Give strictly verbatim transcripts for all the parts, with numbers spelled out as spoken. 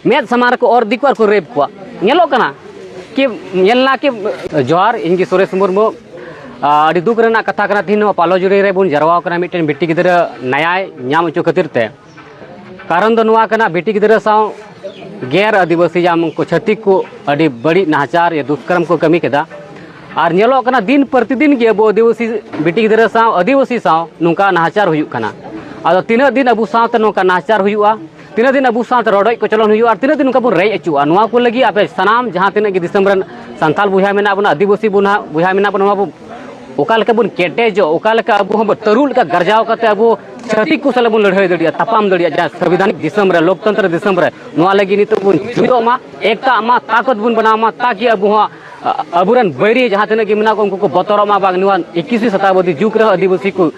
ᱢᱮᱫ ᱥᱟᱢᱟᱝ ᱨᱮᱠᱚ ᱚᱨ ᱤᱫᱤ ᱠᱚᱣᱟ ᱟᱨ ᱠᱚ ᱨᱮᱯ ᱠᱚᱣᱟ᱾ ᱧᱮᱞᱚᱜ ᱠᱟᱱᱟ ᱠᱤ, ᱧᱮᱞ ᱱᱟ ᱠᱤ᱾ ᱡᱚᱦᱟᱨ, ᱤᱧ ᱜᱮ ᱥᱩᱨᱮᱥ ᱢᱩᱨᱢᱩ᱾ ᱟᱹᱰᱤ ᱫᱩᱠ ᱨᱮᱱᱟᱜ ᱠᱟᱛᱷᱟ ᱠᱟᱱᱟ, ᱛᱮᱦᱮᱧ ᱱᱚᱣᱟ ᱯᱟᱞᱚᱡᱩᱲᱤ ᱨᱮᱵᱚᱱ ᱡᱟᱨᱣᱟ ᱟᱠᱟᱱᱟ ᱢᱤᱫᱴᱮᱱ ᱵᱤᱴᱤ ᱜᱤᱫᱽᱨᱟᱹ ᱱᱟᱭᱟᱭ ᱧᱟᱢ ᱦᱚᱪᱚ ᱠᱷᱟᱹᱛᱤᱨ ᱛᱮ᱾ ᱠᱟᱨᱚᱱ ᱫᱚ ᱱᱚᱣᱟ ᱠᱟᱱᱟ, ᱵᱤᱴᱤ ᱜᱤᱫᱽᱨᱟᱹ ᱥᱟᱶ ᱜᱮᱨ ᱟᱹᱫᱤᱵᱟᱹᱥᱤ ᱡᱟᱢ ᱩᱱᱠᱩ ᱪᱷᱟᱹᱛᱤᱠ ᱠᱚ ᱟᱹᱰᱤ ᱵᱟᱹᱲᱤᱡ ᱱᱟᱦᱟᱪᱟᱨ ᱭᱟ ᱫᱩᱥᱠᱨᱚᱢ ᱠᱚ ᱠᱟᱹᱢᱤ ᱠᱮᱫᱟ᱾ ᱟᱨ ᱧᱮᱞᱚᱜ ᱠᱟᱱᱟ, ᱫᱤᱱ ᱯᱨᱚᱛᱤᱫᱤᱱ ᱜᱮ ᱟᱵᱚ ᱟᱹᱫᱤᱵᱟᱹᱥᱤ ᱵᱤᱴᱤ ᱜᱤᱫᱽᱨᱟᱹ ᱥᱟᱶ ᱟᱹᱫᱤᱵᱟᱹᱥᱤ ᱥᱟᱶ ᱱᱚᱝᱠᱟ ᱱᱟᱦᱟᱪᱟᱨ ᱦᱩᱭᱩᱜ ᱠᱟᱱᱟ᱾ ᱟᱫᱚ ᱛᱤᱱᱟᱹᱜ ᱫᱤᱱ ᱟᱵᱚ ᱥᱟᱶᱛᱮ ᱱᱚᱝᱠᱟ ᱱᱟᱦᱟᱪᱟᱨ ᱦᱩᱭᱩᱜᱼᱟ, ᱛᱤᱱᱟᱹᱜ ᱫᱤᱱ ᱟᱵᱚ ᱥᱟᱶᱛᱮ ᱨᱚᱰᱚᱡ ᱠᱚᱪᱞᱚᱱ ᱦᱩᱭᱩᱜᱼᱟ, ᱟᱨ ᱛᱤᱱᱟᱹᱜ ᱫᱤᱱ ᱱᱚᱝᱠᱟ ᱵᱚᱱ ᱨᱮᱡ ᱟᱹᱪᱩᱜᱼᱟ? ᱱᱚᱣᱟ ᱠᱚ ᱞᱟᱹᱜᱤᱫ ᱟᱯᱮ ᱥᱟᱱᱟᱢ ᱡᱟᱦᱟᱸ ᱛᱤᱱᱟᱹᱜ ᱜᱮ ᱫᱤᱥᱚᱢ ᱨᱮᱱ ᱥᱟᱱᱛᱟᱲ ᱵᱚᱭᱦᱟ ᱢᱮᱱᱟᱜ ᱵᱚᱱᱟ, ᱟᱹᱫᱤᱵᱟᱹᱥᱤ ᱵᱚᱱᱟ-, ᱵᱚᱭᱦᱟ ᱢᱮᱱᱟᱜ ᱵᱚᱱᱟ, ᱱᱚᱣᱟ ᱵᱚ ᱚᱠᱟ ᱞᱮᱠᱟ ᱵᱚᱱ ᱠᱮᱴᱮᱡᱚᱜ, ᱚᱠᱟ ᱞᱮᱠᱟ ᱟᱵᱚ ᱦᱚᱸ ᱛᱟᱹᱨᱩᱵ ᱞᱮᱠᱟ ᱜᱟᱨᱡᱟᱣ ᱠᱟᱛᱮ ᱟᱵᱚ ᱪᱷᱟᱹᱛᱤᱠ ᱠᱚ ᱥᱟᱞᱟᱜ ᱵᱚᱱ ᱞᱟᱹᱲᱦᱟᱹᱭ ᱫᱟᱲᱮᱭᱟᱜᱼᱟ, ᱛᱟᱯᱟᱢ ᱫᱟᱲᱮᱭᱟᱜᱼᱟ, ᱡᱟᱦᱟᱸ ᱥᱚᱝᱵᱤᱫᱷᱟᱱᱤᱠ ᱫᱤᱥᱚᱢ ᱨᱮ, ᱞᱳᱠᱛᱚᱱᱛᱨᱚ ᱫᱤᱥᱚᱢ ᱨᱮ᱾ ᱱᱚᱣᱟ ᱞᱟᱹᱜᱤᱫ ᱱᱤᱛᱚᱜ ᱵᱚᱱ ᱡᱩᱢᱤᱫᱚᱜ ᱢᱟ, ᱮᱠᱛᱟᱜ ᱢᱟ, ᱛᱟᱠᱚᱛ ᱵᱚᱱ ᱵᱮᱱᱟᱣ ᱢᱟ, ᱛᱟᱠᱤ ᱟᱵᱚ ᱦᱚᱸ, ᱟ-, ᱟᱵᱚᱨᱮᱱ ᱵᱟᱹᱭᱨᱤ ᱡᱟᱦᱟᱸ ᱛᱤᱱᱟᱹᱜ ᱜᱮ ᱢᱮᱱᱟᱜ ᱠᱚ, ᱩᱱᱠᱩ ᱠᱚ ᱵᱚᱛᱚᱨᱚᱜ ᱢᱟ, ᱵᱟᱝ ᱱᱚᱣᱟ ᱮᱠᱤᱥ ᱥᱚᱛᱟᱵᱫᱤ ᱡᱩᱜᱽ ᱨᱮᱦᱚᱸ ᱟᱹᱫᱤᱵᱟᱹᱥᱤ ᱠᱚ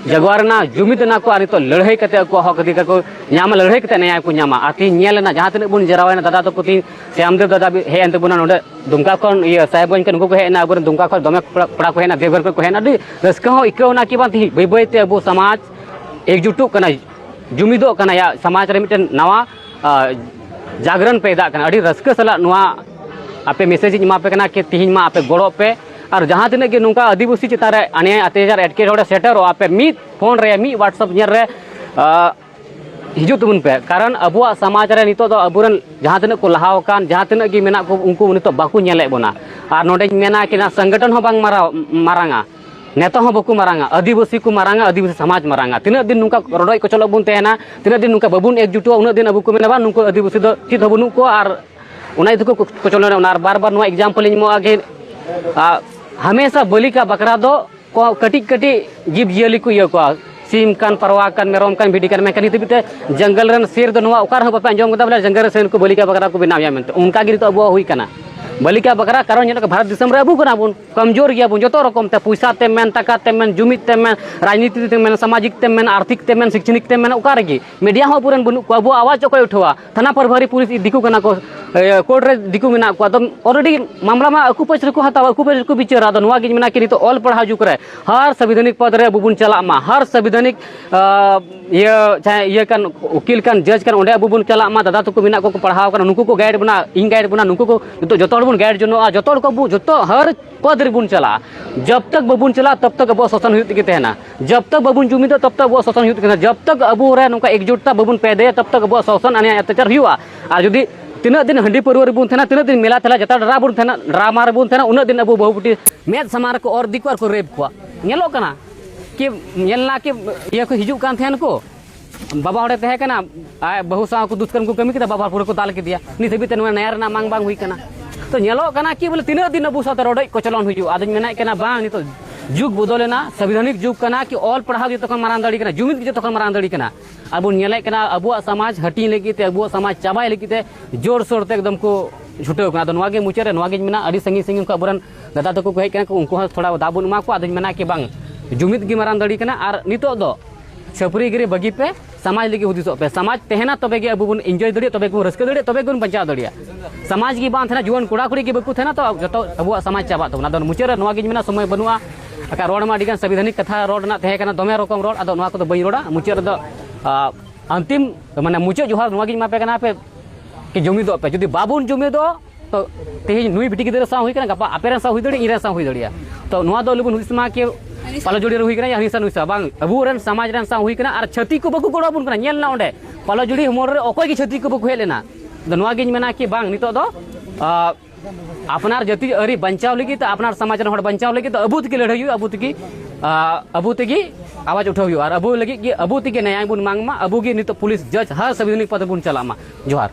ᱡᱟᱜᱣᱟᱨ ᱮᱱᱟ, ᱡᱩᱢᱤᱫ ᱮᱱᱟ ᱠᱚ, ᱟᱨ ᱱᱤᱛᱚᱜ ᱞᱟᱹᱲᱦᱟᱹᱭ ᱠᱟᱛᱮ ᱟᱠᱚᱣᱟᱜ ᱦᱚᱠ ᱚᱫᱷᱤᱠᱟᱨ ᱠᱚ ᱧᱟᱢᱟ, ᱞᱟᱹᱲᱦᱟᱹᱭ ᱠᱟᱛᱮ ᱱᱮᱭᱟᱭ ᱠᱚ ᱧᱟᱢᱟ᱾ ᱟᱨ ᱛᱮᱦᱮᱧ ᱧᱮᱞ ᱮᱱᱟ, ᱡᱟᱦᱟᱸ ᱛᱤᱱᱟᱹᱜ ᱵᱚᱱ ᱡᱟᱨᱣᱟᱭᱮᱱᱟ, ᱫᱟᱫᱟ ᱛᱟᱠᱚ ᱛᱮᱦᱮᱧ ᱥᱭᱟᱢᱫᱮᱵ ᱫᱟᱫᱟ ᱦᱮᱡ ᱮᱱ ᱛᱟᱵᱚᱱᱟ ᱱᱚᱰᱮ ᱫᱩᱢᱠᱟ ᱠᱷᱚᱱ, ᱤᱭᱟᱹ, ᱥᱟᱦᱮᱵᱽᱜᱚᱸᱡᱽ ᱠᱷᱚᱱ ᱩᱱᱠᱩ ᱠᱚ ᱦᱮᱡ ᱮᱱᱟ, ᱟᱵᱚᱨᱮᱱ ᱫᱩᱢᱠᱟ ᱠᱷᱚᱱ ᱫᱚᱢᱮ ᱠᱚᱲᱟ, ᱠᱚᱲᱟ ᱠᱚ ᱦᱮᱡ ᱮᱱᱟ, ᱫᱮᱣᱜᱷᱚᱨ ᱠᱷᱚᱱ ᱠᱚ ᱦᱮᱡ ᱮᱱᱟ᱾ ᱟᱹᱰᱤ ᱨᱟᱹᱥᱠᱟᱹ ᱦᱚᱸ ᱟᱹᱭᱠᱟᱹᱣ ᱮᱱᱟ ᱠᱤ ᱵᱟᱝ, ᱛᱮᱦᱮᱧ ᱵᱟᱹᱭ ᱵᱟᱹᱭ ᱛᱮ ᱟᱵᱚ ᱥᱚᱢᱟᱡᱽ ᱮᱠᱡᱩᱴᱚᱜ ᱠᱟᱱᱟ, ᱡᱩᱢᱤᱫᱚᱜ ᱠᱟᱱᱟ, ᱭᱟ ᱥᱚᱢᱟᱡᱽ ᱨᱮ ᱢᱤᱫᱴᱮᱱ ᱱᱟᱣᱟ, ᱟ, ᱡᱟᱜᱽᱨᱚᱱ ᱯᱮ ᱫᱟᱜ ᱠᱟᱱᱟ᱾ ᱟᱹᱰᱤ ᱨᱟᱹᱥᱠᱟᱹ ᱥᱟᱞᱟᱜ ᱱᱚᱣᱟ ᱟᱯᱮ ᱢᱮᱥᱮᱡᱽ ᱤᱧ ᱮᱢᱟ ᱯᱮ ᱠᱟᱱᱟ ᱠᱤ ᱛᱮᱦᱮᱧ ᱢᱟ ᱟᱯᱮ ᱜᱚᱲᱚᱜ ᱯᱮ, ᱟᱨ ᱡᱟᱦᱟᱸ ᱛᱤᱱᱟᱹᱜ ᱜᱮ ᱱᱚᱝᱠᱟ ᱟᱹᱫᱤᱵᱟᱹᱥᱤ ᱪᱮᱛᱟᱱ ᱨᱮ ᱚᱱᱭᱟᱭ ᱚᱛᱛᱟᱪᱟᱨ ᱮᱴᱠᱮᱴᱚᱬᱮ ᱥᱮᱴᱮᱨᱚᱜᱼᱟ, ᱟᱯᱮ ᱢᱤᱫ ᱯᱷᱳᱱ ᱨᱮ, ᱢᱤᱫ WhatsApp ᱧᱮᱞ ᱨᱮ, ᱟ, ᱦᱤᱡᱩᱜ ᱛᱟᱵᱚᱱ ᱯᱮ᱾ ᱠᱟᱨᱚᱱ ᱟᱵᱚᱣᱟᱜ ᱥᱚᱢᱟᱡᱽ ᱨᱮ ᱱᱤᱛᱚᱜ ᱫᱚ ᱟᱵᱚᱨᱮᱱ ᱡᱟᱦᱟᱸ ᱛᱤᱱᱟᱹᱜ ᱠᱚ ᱞᱟᱦᱟ ᱟᱠᱟᱱ, ᱡᱟᱦᱟᱸ ᱛᱤᱱᱟᱹᱜ ᱜᱮ ᱢᱮᱱᱟᱜ ᱠᱚ, ᱩᱱᱠᱩ ᱱᱤᱛᱚᱜ ᱵᱟᱠᱚ ᱧᱮᱞᱮᱫ ᱵᱚᱱᱟ᱾ ᱟᱨ ᱱᱚᱰᱮᱧ ᱢᱮᱱᱟ ᱠᱤ ᱱᱚᱣᱟ ᱥᱚᱝᱜᱚᱴᱷᱚᱱ ᱦᱚᱸ ᱵᱟᱝ ᱢᱟᱨᱟᱣ-, ᱢᱟᱨᱟᱝᱟ, ᱱᱮᱛᱟ ᱦᱚᱸ ᱵᱟᱠᱚ ᱢᱟᱨᱟᱝᱟ, ᱟᱹᱫᱤᱵᱟᱹᱥᱤ ᱠᱚ ᱢᱟᱨᱟᱝᱟ, ᱟᱹᱫᱤᱵᱟᱹᱥᱤ ᱥᱚᱢᱟᱡᱽ ᱢᱟᱨᱟᱝᱟ᱾ ᱛᱤᱱᱟᱹᱜ ᱫᱤᱱ ᱱᱚᱝᱠᱟ ᱨᱚᱰᱚᱡ ᱠᱚᱪᱚᱞᱚᱜ ᱵᱚᱱ ᱛᱟᱦᱮᱱᱟ, ᱛᱤᱱᱟᱹᱜ ᱫᱤᱱ ᱱᱚᱝᱠᱟ ᱵᱟᱵᱚᱱ ᱮᱠᱡᱩᱴᱚᱜᱼᱟ, ᱩᱱᱟᱹᱜ ᱫᱤᱱ ᱟᱵᱚ ᱠᱚ ᱢᱮᱱᱟ, "ᱵᱟᱝ, ᱱᱩᱠᱩ ᱟᱹᱫᱤᱵᱟᱹᱥᱤ ᱫᱚ ᱪᱮᱫ ᱦᱚᱸ ᱵᱟᱹᱱᱩᱜ ᱠᱚᱣᱟ", ᱟᱨ ᱚᱱᱟ ᱤᱭᱟᱹ ᱛᱮᱠᱚ ᱠᱚᱪᱚᱞᱚᱱᱟ᱾ ᱟᱨ ᱵᱟᱨ ᱵᱟᱨ ᱱᱚᱣᱟ example ᱤᱧ ᱮᱢᱚᱜᱼᱟ ᱠᱤ, ᱟ, ᱦᱟᱢᱮᱥᱟ ᱵᱟᱹᱞᱤᱠᱟ ᱵᱟᱠᱷᱨᱟ ᱫᱚ ᱠᱚ ᱠᱟᱹᱴᱤᱡ ᱠᱟᱹᱴᱤᱡ ᱡᱤᱵᱽ ᱡᱤᱭᱟᱹᱞᱤ ᱠᱚ ᱤᱭᱟᱹ ᱠᱚᱣᱟ, ᱥᱤᱢ ᱠᱟᱱ, ᱯᱟᱨᱣᱟ ᱠᱟᱱ, ᱢᱮᱨᱚᱢ ᱠᱟᱱ, ᱵᱷᱤᱰᱤ ᱠᱟᱱ, ᱢᱮᱱᱠᱷᱟᱱ ᱱᱤᱛ ᱦᱟᱹᱵᱤᱡ ᱛᱮ ᱡᱚᱝᱜᱚᱞ ᱨᱮᱱ ᱥᱮᱨ ᱫᱚ ᱱᱚᱣᱟ ᱚᱠᱟ ᱨᱮᱦᱚᱸ ᱵᱟᱯᱮ ᱟᱸᱡᱚᱢ ᱠᱟᱫᱟ, ᱵᱚᱞᱮ ᱡᱚᱝᱜᱚᱞ ᱨᱮ ᱥᱮᱨ ᱠᱚ ᱵᱟᱹᱞᱤᱠᱟ ᱵᱟᱠᱷᱨᱟ ᱠᱚ ᱵᱮᱱᱟᱣ ᱮᱭᱟ ᱢᱮᱱᱛᱮ᱾ ᱚᱱᱠᱟ ᱜᱮ ᱱᱤᱛᱚᱜ ᱟᱵᱚᱣᱟᱜ ᱦᱩᱭ ᱠᱟᱱᱟ᱾ ᱵᱟᱹᱞᱤᱠᱟ ᱵᱟᱠᱷᱨᱟ, ᱠᱟᱨᱚᱱ ᱧᱮᱞᱚᱜ ᱠᱟᱱᱟ, ᱵᱷᱟᱨᱚᱛ ᱫᱤᱥᱚᱢ ᱨᱮ ᱟᱵᱚ ᱠᱟᱱᱟ ᱵᱚᱱ, ᱠᱚᱢᱡᱳᱨ ᱜᱮᱭᱟ ᱵᱚᱱ ᱡᱚᱛᱚ ᱨᱚᱠᱚᱢ ᱛᱮ, ᱯᱚᱭᱥᱟ ᱛᱮᱢ ᱢᱮᱱ, ᱴᱟᱠᱟ ᱛᱮᱢ ᱢᱮᱱ, ᱡᱩᱢᱤᱫ ᱛᱮᱢ ᱢᱮᱱ, ᱨᱟᱡᱽᱱᱤᱛᱤ ᱛᱮᱢ ᱢᱮᱱ, ᱥᱟᱢᱟᱡᱤᱠ ᱛᱮᱢ ᱢᱮᱱ, ᱟᱨᱛᱷᱤᱠ ᱛᱮᱢ ᱢᱮᱱ, ᱚᱠᱟ ᱨᱮᱜᱮ᱾ ᱢᱤᱰᱤᱭᱟ ᱦᱚᱸ ᱟᱵᱚᱨᱮᱱ ᱵᱟᱹᱱᱩᱜ ᱠᱚᱣᱟ, ᱟᱵᱚᱣᱟᱜ ᱟᱣᱟᱡᱽ ᱚᱠᱚᱭ ᱩᱴᱷᱟᱹᱣᱟ? ᱛᱷᱟᱱᱟ ᱯᱨᱚᱦᱟᱨᱤ ᱯᱩᱞᱤᱥ ᱫᱤᱠᱩ ᱠᱟᱱᱟ ᱠᱚ, ᱮ, ᱠᱳᱨᱴ ᱨᱮ ᱫᱤᱠᱩ ᱢᱮᱱᱟᱜ ᱠᱚᱣᱟ, ᱟᱫᱚ ᱚᱞᱨᱮᱰᱤ ᱢᱟᱢᱞᱟ ᱢᱟ ᱟᱠᱚ ᱯᱟᱹᱨᱤᱥ ᱨᱮᱠᱚ ᱦᱟᱛᱟᱣᱟ, ᱟᱠᱚ ᱯᱟᱹᱨᱤᱥ ᱨᱮᱠᱚ ᱵᱤᱪᱟᱹᱨᱟ᱾ ᱟᱫᱚ ᱱᱚᱣᱟ ᱜᱤᱧ ᱢᱮᱱᱟ ᱠᱤ ᱱᱤᱛᱚᱜ ᱚᱞ ᱯᱟᱲᱦᱟᱣ ᱡᱩᱜᱽ ᱨᱮ ᱦᱟᱨ ᱥᱟᱝᱵᱤᱫᱷᱟᱱᱤᱠ ᱯᱚᱫᱽ ᱨᱮ ᱟᱵᱚ ᱵᱚᱱ ᱪᱟᱞᱟᱜ ᱢᱟ, ᱦᱟᱨ ᱥᱟᱝᱵᱤᱫᱷᱟᱱᱤᱠ, ᱟ, ᱤᱭᱟᱹ, ᱪᱟᱦᱮ ᱤᱭᱟᱹ ᱠᱟᱱ, ᱩᱠᱤᱞ ᱠᱟᱱ, ᱡᱟᱡᱽ ᱠᱟᱱ, ᱚᱸᱰᱮ ᱟᱵᱚ ᱵᱚᱱ ᱪᱟᱞᱟᱜ ᱢᱟ, ᱫᱟᱫᱟ ᱛᱟᱠᱚ ᱢᱮᱱᱟᱜ ᱠᱚᱣᱟ ᱠᱚ ᱯᱟᱲᱦᱟᱣ ᱠᱟᱱᱟ, ᱱᱩᱠᱩ ᱠᱚ ᱜᱟᱭᱤᱰ ᱵᱚᱱᱟ, ᱤᱧ ᱜᱟᱭᱤᱰ ᱵᱚᱱᱟ, ᱱᱩᱠᱩ ᱠᱚ ᱱᱤᱛᱚᱜ ᱡᱚᱛᱚ ᱦᱚᱲ ᱵᱚᱱ ᱜᱟᱭᱤᱰ ᱡᱚᱱᱚᱜᱼᱟ, ᱡᱚᱛᱚ ᱦᱚᱲ ᱠᱚ ᱟᱵᱚ ᱡᱚᱛᱚ ᱦᱟᱨ ᱯᱚᱫᱽ ᱨᱮᱵᱚᱱ ᱪᱟᱞᱟᱜᱼᱟ᱾ ᱡᱟᱵ ᱛᱟᱠ ᱵᱟᱵᱚᱱ ᱪᱟᱞᱟᱜᱼᱟ, ᱛᱟᱵ ᱛᱟᱠ ᱟᱵᱚᱣᱟᱜ ᱥᱟᱥᱚᱱ ᱦᱩᱭᱩᱜ ᱛᱮᱜᱮ ᱛᱟᱦᱮᱱᱟ᱾ ᱡᱟᱵ ᱛᱟᱠ ᱵᱟᱵᱚᱱ ᱡᱩᱢᱤᱫᱚᱜᱼᱟ, ᱛᱟᱵ ᱛᱟᱠ ᱟᱵᱚᱣᱟᱜ ᱥᱟᱥᱚᱱ ᱦᱩᱭᱩᱜ ᱛᱮᱜᱮ ᱛᱟᱦᱮᱱᱟ᱾ ᱡᱟᱵ ᱛᱟᱠ ᱟᱵᱚ ᱨᱮ ᱱᱚᱝᱠᱟ ᱮᱠᱡᱩᱴᱛᱟ ᱵᱟᱵᱚᱱ ᱯᱮᱫᱮᱭᱟ, ᱛᱟᱵ ᱛᱟᱠ ᱟᱵᱚᱣᱟᱜ ᱥᱟᱥᱚᱱ ᱟᱱᱭᱟᱭ ᱚᱛᱛᱟᱪᱟᱨ ᱦᱩᱭᱩᱜᱼᱟ᱾ ᱟᱨ ᱡᱩᱫᱤ ᱛᱤᱱᱟᱹᱜ ᱫᱤᱱ ᱦᱟᱺᱰᱤ ᱯᱟᱹᱨᱣᱟᱹ ᱨᱮᱵᱚᱱ ᱛᱟᱦᱮᱱᱟ, ᱛᱤᱱᱟᱹᱜ ᱫᱤᱱ ᱢᱮᱞᱟ ᱛᱮᱞᱟ ᱡᱟᱛᱨᱟ ᱰᱨᱟᱢᱟ ᱨᱮᱵᱚᱱ ᱛᱟᱦᱮᱱᱟ, ᱩᱱᱟᱹᱜ ᱫᱤᱱ ᱟᱵᱚ ᱵᱟᱹᱦᱩ ᱵᱤᱴᱤ ᱢᱮᱫ ᱥᱟᱢᱟᱝ ᱨᱮᱠᱚ ᱚᱨ ᱤᱫᱤ ᱠᱚᱣᱟ ᱟᱨ ᱠᱚ ᱨᱮᱯ ᱠᱚᱣᱟ᱾ ᱧᱮᱞᱚᱜ ᱠᱟᱱᱟ ᱠᱤ, ᱧᱮᱞ ᱱᱟ ᱠᱤ, ᱤᱭᱟᱹ ᱠᱚ ᱦᱤᱡᱩᱜ ᱠᱟᱱ ᱛᱟᱦᱮᱱ ᱠᱚ, ᱵᱟᱵᱟ ᱦᱚᱲᱮ ᱛᱟᱦᱮᱸ ᱠᱟᱱᱟ, ᱟᱡ ᱵᱟᱹᱦᱩ ᱥᱟᱶ ᱠᱚ ᱫᱩᱥᱠᱟᱨᱢ ᱠᱚ ᱠᱟᱹᱢᱤ ᱠᱮᱫᱟ, ᱵᱟᱵᱟ ᱦᱚᱲ ᱯᱩᱨᱟᱹ ᱠᱚ ᱫᱟᱞ ᱠᱮᱫᱮᱭᱟ᱾ ᱱᱤᱛ ᱦᱟᱹᱵᱤᱡ ᱛᱮ ᱱᱚᱣᱟ ᱱᱮᱭᱟ ᱨᱮᱱᱟᱜ ᱢᱟᱝ ᱵᱟᱝ ᱦᱩᱭ ᱠᱟᱱᱟ᱾ ᱛᱚ ᱧᱮᱞᱚᱜ ᱠᱟᱱᱟ ᱠᱤ ᱵᱚᱞᱮ ᱛᱤᱱᱟᱹᱜ ᱫᱤᱱ ᱟᱵᱚ ᱥᱟᱶᱛᱮ ᱨᱚᱰᱚᱡ ᱠᱚᱪᱞᱚᱱ ᱦᱩᱭᱩᱜᱼᱟ? ᱟᱫᱚᱧ ᱢᱮᱱᱮᱫ ᱠᱟᱱᱟ ᱵᱟᱝ, ᱱᱤᱛᱚᱜ ᱡᱩᱜᱽ ᱵᱚᱫᱚᱞᱮᱱᱟ, ᱥᱚᱝᱵᱤᱫᱷᱟᱱᱤᱠ ᱡᱩᱜᱽ ᱠᱟᱱᱟ ᱠᱤ ᱚᱞ ᱯᱟᱲᱦᱟᱣ ᱡᱚᱛᱚ ᱠᱷᱚᱱ ᱢᱟᱨᱟᱝ ᱫᱟᱲᱮ ᱠᱟᱱᱟ, ᱡᱩᱢᱤᱫ ᱜᱮ ᱡᱚᱛᱚ ᱠᱷᱚᱱ ᱢᱟᱨᱟᱝ ᱫᱟᱲᱮ ᱠᱟᱱᱟ᱾ ᱟᱨ ᱵᱚᱱ ᱧᱮᱞᱮᱫ ᱠᱟᱱᱟ ᱟᱵᱚᱣᱟᱜ ᱥᱚᱢᱟᱡᱽ ᱦᱟᱹᱴᱤᱧ ᱞᱟᱹᱜᱤᱫ ᱛᱮ, ᱟᱵᱚᱣᱟᱜ ᱥᱚᱢᱟᱡᱽ ᱪᱟᱵᱟᱭ ᱞᱟᱹᱜᱤᱫ ᱛᱮ ᱡᱳᱨᱥᱳᱨ ᱛᱮ ᱮᱠᱫᱚᱢ ᱠᱚ ᱪᱷᱩᱴᱟᱹᱣ ᱠᱟᱱᱟ᱾ ᱟᱫᱚ ᱱᱚᱣᱟ ᱜᱮ ᱢᱩᱪᱟᱹᱫ ᱨᱮ ᱱᱚᱣᱟ ᱜᱤᱧ ᱢᱮᱱᱟ, ᱟᱹᱰᱤ ᱥᱟᱺᱜᱤᱧ ᱥᱟᱺᱜᱤᱧ ᱠᱷᱚᱱ ᱟᱵᱚᱨᱮᱱ ᱫᱟᱫᱟ ᱛᱟᱠᱚ ᱠᱚ ᱦᱮᱡ ᱠᱟᱱᱟ ᱠᱚ, ᱩᱱᱠᱩ ᱦᱚᱸ ᱛᱷᱚᱲᱟ ᱫᱟᱣ ᱵᱚᱱ ᱮᱢᱟ ᱠᱚᱣᱟ᱾ ᱟᱫᱚᱧ ᱢᱮᱱᱟ ᱠᱤ ᱵᱟᱝ, ᱡᱩᱢᱤᱫ ᱜᱮ ᱢᱟᱨᱟᱝ ᱫᱟᱲᱮ ᱠᱟᱱᱟ᱾ ᱟᱨ ᱱᱤᱛᱚᱜ ᱫᱚ ᱪᱷᱟᱹᱯᱨᱤ ᱜᱤᱨᱤ ᱵᱟᱹᱜᱤ ᱯᱮ, ᱥᱚᱢᱟᱡᱽ ᱞᱟᱹᱜᱤᱫ ᱦᱩᱫᱤᱥᱚᱜ ᱯᱮ᱾ ᱥᱚᱢᱟᱡᱽ ᱛᱟᱦᱮᱱᱟ ᱛᱚᱵᱮ ᱜᱮ ᱟᱵᱚ ᱵᱚᱱ ᱤᱱᱡᱚᱭ ᱫᱟᱲᱮᱭᱟᱜᱼᱟ, ᱛᱚᱵᱮ ᱜᱮᱵᱚᱱ ᱨᱟᱹᱥᱠᱟᱹ ᱫᱟᱲᱮᱭᱟᱜᱼᱟ, ᱛᱚᱵᱮ ᱜᱮᱵᱚᱱ ᱵᱟᱧᱪᱟᱣ ᱫᱟᱲᱮᱭᱟᱜᱼᱟ᱾ ᱥᱚᱢᱟᱡᱽ ᱜᱮ ᱵᱟᱝ ᱛᱟᱦᱮᱱᱟ, ᱡᱩᱣᱟᱹᱱ ᱠᱚᱲᱟ ᱠᱩᱲᱤ ᱜᱮ ᱵᱟᱠᱚ ᱛᱟᱦᱮᱱᱟ, ᱛᱚ ᱡᱚᱛᱚ ᱟᱵᱚᱣᱟᱜ ᱥᱚᱢᱟᱡᱽ ᱪᱟᱵᱟᱜ ᱛᱟᱵᱚᱱᱟ᱾ ᱟᱫᱚ ᱢᱩᱪᱟᱹᱫ ᱨᱮ ᱱᱚᱣᱟ ᱜᱤᱧ ᱢᱮᱱᱟ, ᱥᱚᱢᱚᱭ ᱵᱟᱹᱱᱩᱜᱼᱟ, ᱟᱠᱟ ᱨᱚᱲ ᱢᱟ ᱟᱹᱰᱤ ᱜᱟᱱ ᱥᱚᱝᱵᱤᱫᱷᱟᱱᱤᱠ ᱠᱟᱛᱷᱟ ᱨᱚᱲ ᱨᱮᱱᱟᱜ ᱛᱟᱦᱮᱸ ᱠᱟᱱᱟ, ᱫᱚᱢᱮ ᱨᱚᱠᱚᱢ ᱨᱚᱲ, ᱟᱫᱚ ᱱᱚᱣᱟ ᱠᱚᱫᱚ ᱵᱟᱹᱧ ᱨᱚᱲᱟ᱾ ᱢᱩᱪᱟᱹᱫ ᱨᱮᱫᱚ, ᱟ, ᱟᱱᱛᱤᱢ, ᱢᱟᱱᱮ ᱢᱩᱪᱟᱹᱫ ᱡᱚᱦᱟᱨ ᱱᱚᱣᱟ ᱜᱤᱧ ᱮᱢᱟ ᱯᱮ ᱠᱟᱱᱟ, ᱟᱯᱮ ᱠᱤ ᱡᱩᱢᱤᱫᱚᱜ ᱯᱮ᱾ ᱡᱩᱫᱤ ᱵᱟᱵᱚᱱ ᱡᱩᱢᱤᱫᱚᱜᱼᱟ, ᱛᱚ ᱛᱮᱦᱮᱧ ᱱᱩᱭ ᱵᱤᱴᱤ ᱜᱤᱫᱽᱨᱟᱹ ᱥᱟᱶ ᱦᱩᱭ ᱠᱟᱱᱟ, ᱜᱟᱯᱟ ᱟᱯᱮ ᱨᱮᱱ ᱥᱟᱶ ᱦᱩᱭ ᱫᱟᱲᱮᱭᱟᱜᱼᱟ, ᱤᱧ ᱨᱮᱱ ᱥᱟᱶ ᱦᱩᱭ ᱫᱟᱲᱮᱭᱟᱜᱼᱟ᱾ ᱛᱚ ᱱᱚᱣᱟ ᱫᱚ ᱟᱞᱚ ᱵᱚᱱ ᱦᱩᱫᱤᱥ ᱢᱟ ᱠᱤ ᱯᱟᱞᱚ ᱡᱩᱲᱤ ᱨᱮ ᱦᱩᱭ ᱠᱟᱱᱟ ᱭᱟ ᱦᱟᱹᱱᱤ ᱥᱟᱶ ᱱᱩᱭ ᱥᱟᱶ, ᱵᱟᱝ, ᱟᱵᱚ ᱨᱮᱱ ᱥᱚᱢᱟᱡᱽ ᱨᱮᱱ ᱥᱟᱶ ᱦᱩᱭ ᱠᱟᱱᱟ᱾ ᱟᱨ ᱪᱷᱟᱹᱛᱤᱠ ᱠᱚ ᱵᱟᱠᱚ ᱜᱚᱲᱚ ᱟᱵᱚᱱ ᱠᱟᱱᱟ᱾ ᱧᱮᱞ ᱱᱟ ᱚᱸᱰᱮ ᱯᱟᱞᱚ ᱡᱩᱲᱤ ᱢᱳᱲ ᱨᱮ ᱚᱠᱚᱭ ᱜᱮ ᱪᱷᱟᱹᱛᱤᱠ ᱠᱚ ᱵᱟᱠᱚ ᱦᱮᱡ ᱞᱮᱱᱟ᱾ ᱟᱫᱚ ᱱᱚᱣᱟ ᱜᱤᱧ ᱢᱮᱱᱟ ᱠᱤ ᱵᱟᱝ, ᱱᱤᱛᱚᱜ ᱫᱚ, ᱟ, ᱟᱯᱱᱟᱨ ᱡᱟᱹᱛᱤ ᱟᱹᱨᱤ ᱵᱟᱧᱪᱟᱣ ᱞᱟᱹᱜᱤᱫ ᱛᱮ, ᱟᱯᱱᱟᱨ ᱥᱚᱢᱟᱡᱽ ᱨᱮᱱ ᱦᱚᱲ ᱵᱟᱧᱪᱟᱣ ᱞᱟᱹᱜᱤᱫ ᱛᱮ ᱟᱵᱚ ᱛᱮᱜᱮ ᱞᱟᱹᱲᱦᱟᱹᱭ ᱦᱩᱭᱩᱜᱼᱟ, ᱟᱵᱚ ᱛᱮᱜᱮ, ᱟ, ᱟᱵᱚ ᱛᱮᱜᱮ ᱟᱣᱟᱡᱽ ᱩᱴᱷᱟᱹᱣ ᱦᱩᱭᱩᱜᱼᱟ᱾ ᱟᱨ ᱟᱵᱚ ᱞᱟᱹᱜᱤᱫ ᱜᱮ ᱟᱵᱚ ᱛᱮᱜᱮ ᱱᱮᱭᱟᱭ ᱵᱚᱱ ᱢᱟᱝ ᱢᱟ, ᱟᱵᱚ ᱜᱮ ᱱᱤᱛᱚᱜ ᱯᱩᱞᱤᱥ ᱡᱟᱡᱽ ᱦᱟᱨ ᱥᱟᱝᱵᱤᱫᱷᱟᱱᱤᱠ ᱯᱚᱫᱽ ᱨᱮᱵᱚᱱ ᱪᱟᱞᱟᱜ ᱢᱟ᱾ ᱡᱚᱦᱟᱨ᱾